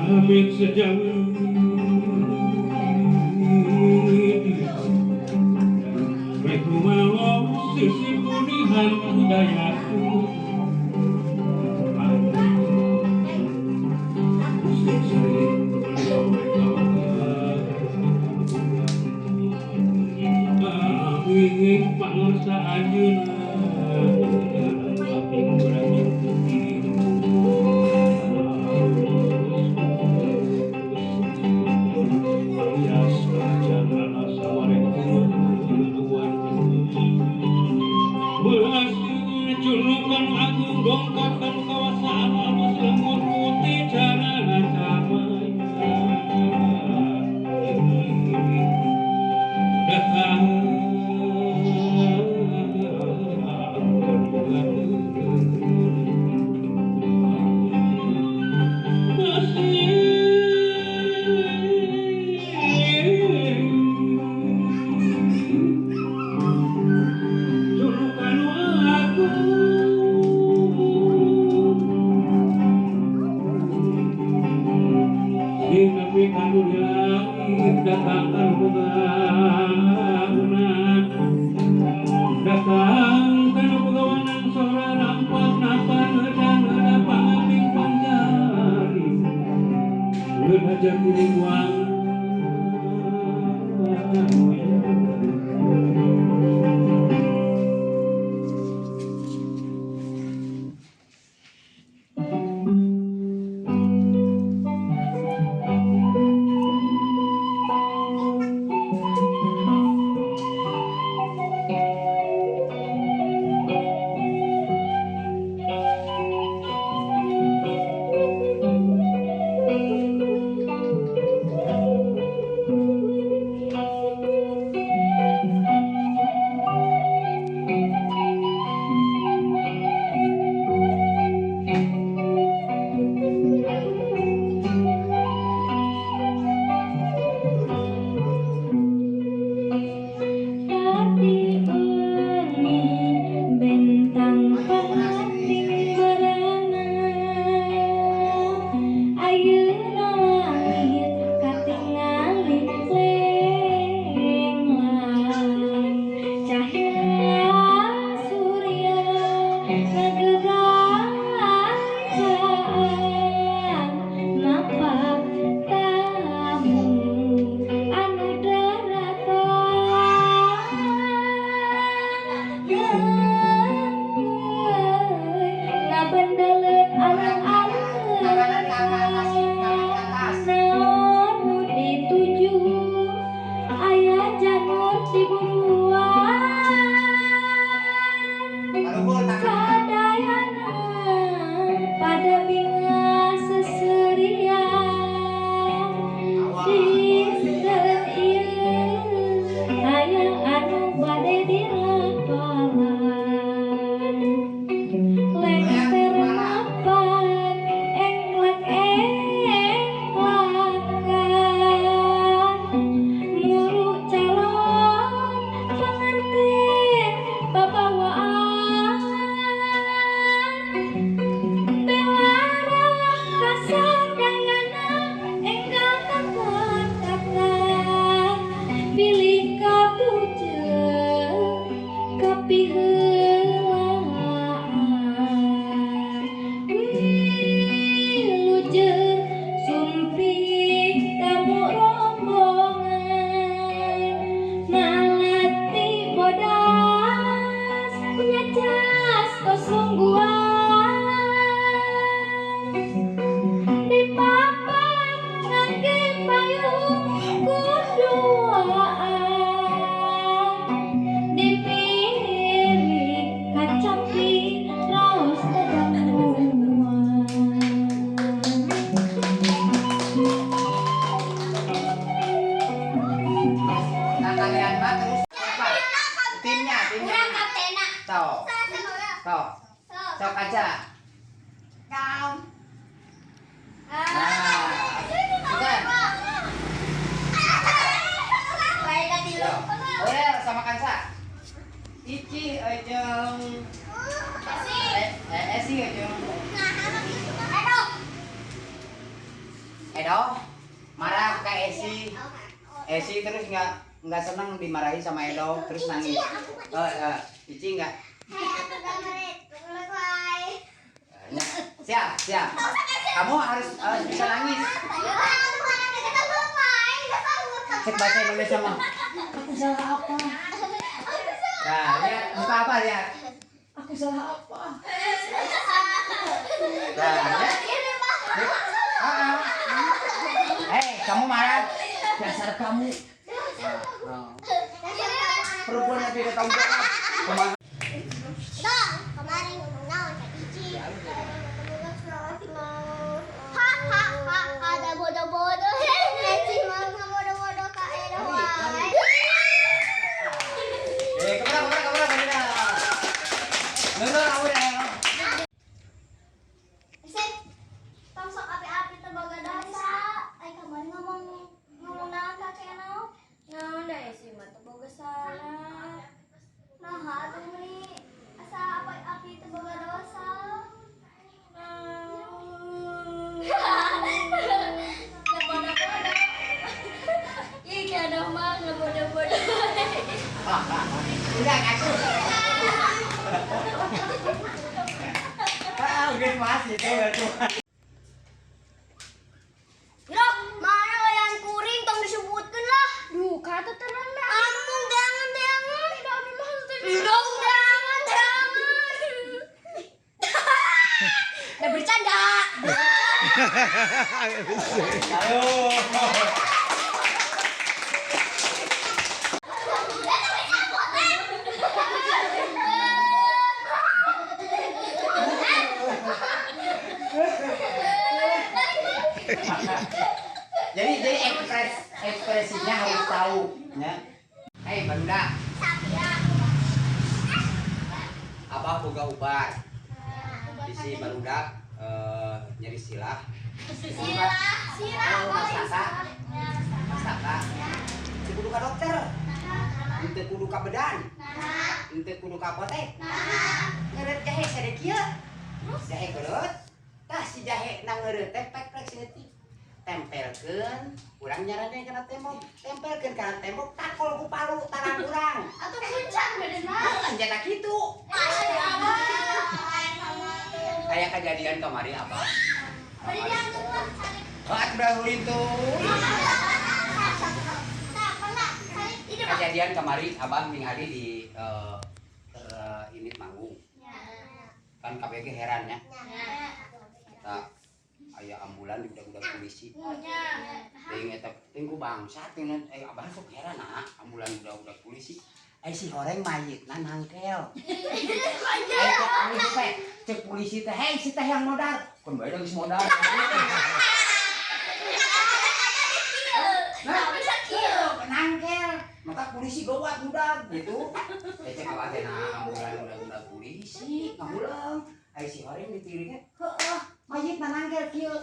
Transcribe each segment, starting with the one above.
Amit sejauh rek rumaos sisi pudihan budayaku. Aming pangersa anjeunna kaping berani putih. Alias kerajaan sawareh. Berhasil julukan agung dongkap kan kawasaan alus lembut putih jarana damai datang. Julukan agung sing nepi ka di langit datang ka datang kana pegawanan sora rampak napa ngedang ngeda pangaping panjari leuna jati ribuan. Edo marah ke Esi. Esi terus nggak senang dimarahi sama Edo, terus nangis. Oh, Ici nggak? Siap, siap. Kamu harus bisa nangis. Cek bahasa Indonesia mah. Aku salah apa? Nah, lihat muka apa lihat? Aku salah apa? Nah, lihat. Hei, kamu marah? Dasar kamu. Nah. Perempuan yang tidak tanggung jawab. Kemana? Kemarin ngomong naon ka Ici. Ha ha ha, ada bodoh-bodoh. Eci mah bodoh-bodoh ka Edo wae. Eh, kemana, kemana, kemana, kemana? Nurul, kamu deh. Sip. Tong sok api-api teu boga dosa. Ai kamari ngomong ngomong naon ka Keno? Naon da Esi mah teu boga salah. Nah, atuh meuni asa api-api teu boga dosa. Naon. Bodoh-bodoh. Ih, Keno mah ngebodoh-bodoh. Udah, aku. Ah, udah mas itu udah cuma. Loh, mana layan kuring tong disebutkeun lah. Duh, kata terang dah. Amung jangan jangan. Tidak abi mah teu. Dong jangan jangan. Udah bercanda. Ayo. Jadi ekspresinya harus tahu, ya. Hei, Bunda, Abah boga ubar. Bisi barudak nyeri silah. Sila, sila. Oh, masaka. Masaka. Teu kudu ka dokter. Henteu kudu ka bedan. Henteu kudu ka apotek. Ngeureut jahe sadekieu. Jahe geureup. Tah si jahe na ngeureut teh pek-pek saeutik. Tempelkeun, urang nyarannya kana tembok. Tempelkeun kana tembok, takol ku palu tarang urang. Atau puncak bener. Kan kitu. Kayak kejadian kemari apa? Oh, aku udah itu. Kejadian kemari abang ningali di ini manggung. Kan KPG heran ya. Kita aya ambulan di budak-budak polisi. Ting eta ting ku bangsa ting abah sok heran ah ambulan budak-budak polisi. Si horeng mayitna nangkel. Cek polisi teh, cek polisi teh, hei si teh yang modal. Kun bae geus modal. Nah, nangkel. Maka polisi gawat budak gitu. Cek abah teh nah ambulan budak-budak polisi, ngahuleung. Ai si horeng ditiringnya, heueuh, mayitna nangkel kieu.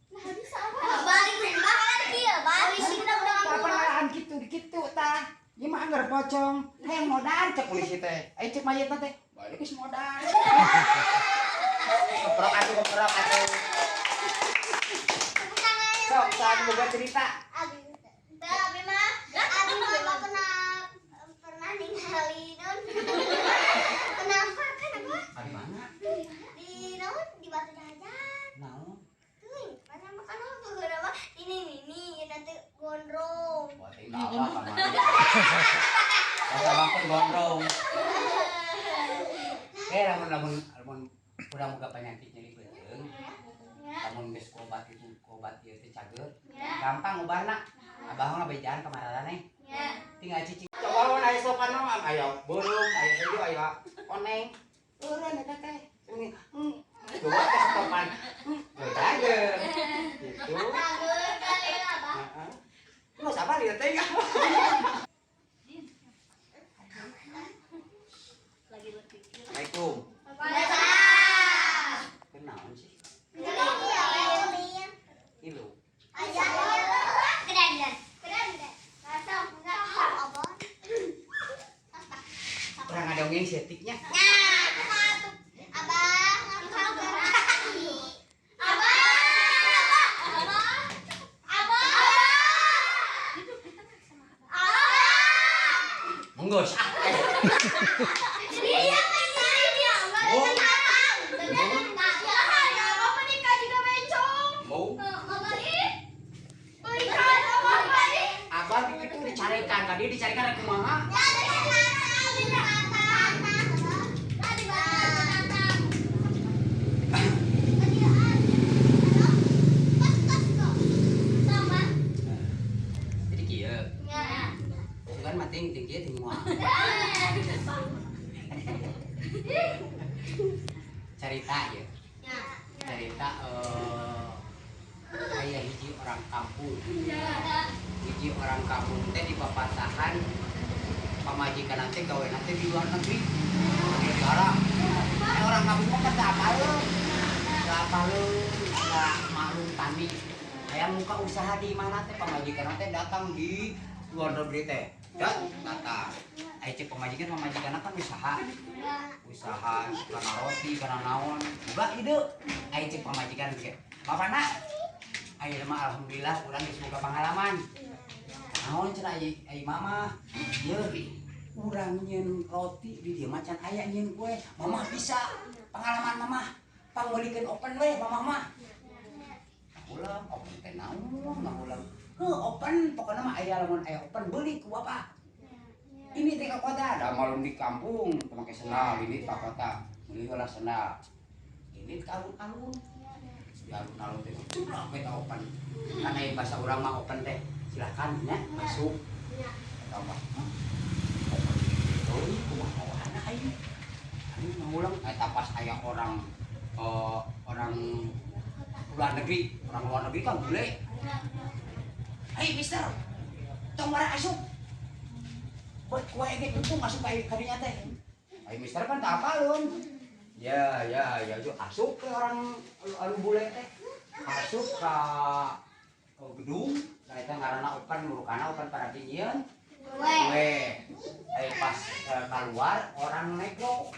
Balik balik kieu, balik sih Apaan gitu gitu tah. Ieu mah anggar pocong. Hayang modal cek polisi teh. Ai cek mayitna teh, balik geus modal. Keprok atuh, keprok atuh. Sok, saat boga cerita. Abi mah, abi mah pernah pernah ningali non. Penampakan apa? Di mana? Di naon? Di Batu Jajar. Naon? Tuh, penampakan apa apa? Ini ini nanti gondrong. Wah, teh apa kamari. Bahasa bangkit gondrong. Eh, lamun lamun lamun urang boga penyakit nyeri beuteung, lamun geus ku obat itu ku obat ieu teh cager, gampang obarna. Abah mah bejaan ka mararaneh. Tinggal cicing. Coba lamun aya sopan mah aya beureum, aya hijau, aya koneng. Eureun eta teh. Coba teh sopan. Cager. Gitu. Cager kali lah, Bah. Heeh. Lu sabar ya teh. Lagi berpikir. Assalamualaikum. Waalaikumsalam. Kenaon sih? Iya. Ilu. Keren kan? Keren kan? Apa? Kurang ngadongeng setiknya. Nah, satu. Abah, Iya, iya, Bapak nikah juga bencong. Mau Mama ih. Berikan apa ih? Abah itu dicarikan, tadi dicarikan rek kumaha? Ya, ada di atas. Tadi atas. Sama. Jadi kieu. Ya. Bukan mati ting kieu ting moal. Cerita ya. Cerita aya hiji orang kampung. Hiji orang kampung teh di papatahan pamajikan teh gawe teh di luar negeri. Di orang. Orang kampung mah kan teu apaleun. Teu apaleun, teu maklum tani. Hayang muka usaha di mana teh pamajikan teh datang di luar negeri teh. Datang. Aya cek pamajikan kan usaha. Usaha kana roti, kana naon. Boga ide. Aya cek pamajikan teh. Bapana ayeuna mah alhamdulillah urang geus boga pengalaman. Naon cenah ai mama? Yeuh, urang nyieun roti di dieu mah can aya nyieun kue. Mama bisa pengalaman mama. Pangmeulikeun oven we mama mah. Ulang oven teh naon ulang. Heuh, oven pokona mah aya lamun aya oven beuli ku bapak. Ini teh ka kota, da malum di kampung make sendal, ini ka kota. Meuli heula sendal. Ini ka alun-alun. Di alun-alun teh cuplak we ka oven. Kan aya bahasa urang mah oven teh. Silakan nya masuk. Eta mah. Oven. Euy, kumaha anak aing. Aing ngulang eta pas aya orang orang luar negeri, orang luar negeri kan bule. Hei mister, tong wara asup. Buat kue ge tutung asup ka kadinya teh. Ai mister kan tak apaleun. Ya ya ya ju asup ke orang anu bule teh. Asup ka gedung, ka eta ngaranna open murukana open para nyieun kue. Ai pas keluar orang negro.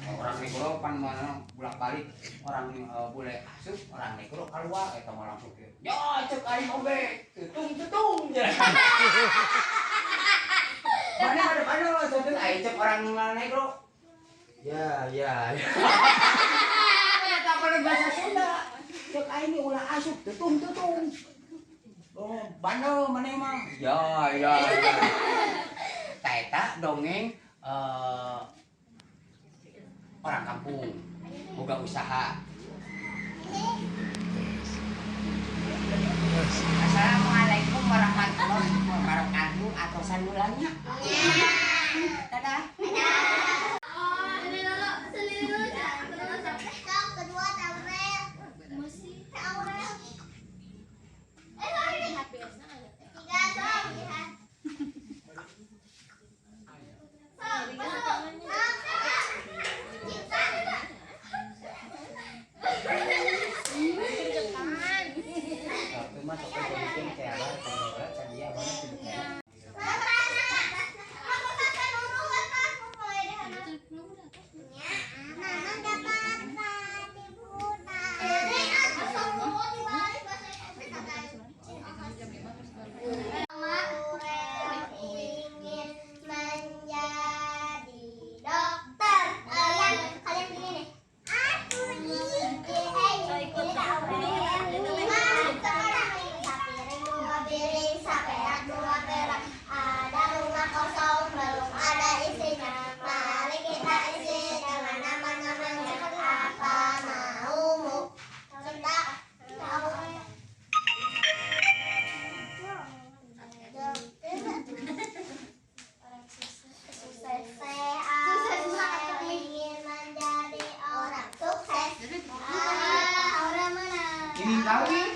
Orang negro pan mana bolak-balik orang bule asup, orang negro keluar eta mah langsung kieu. Ya cek aing oge, tutung-tutung. Mana ada mana tutung aing cek orang negro. Ya ya. Eta pada bahasa Sunda. Cek aing ulah asup tutung-tutung. Oh, bandel mana mah. Ya ya ya. Ta eta dongeng orang kampung boga usaha. Assalamualaikum warahmatullahi wabarakatuh atau sanulangnya. Dadah. Cuma sok jadikan kayak apa, kayak dia abang sibuk. Ingin menjadi dokter. Kalian begini nih. Aku ingin piring saperak dua perak. Ada rumah kosong belum ada isinya. Mari kita isi dengan nama-namanya. Apa maumu? Cinta. Sukses. Saya ingin menjadi orang sukses. Orang mana? Ingin kawin.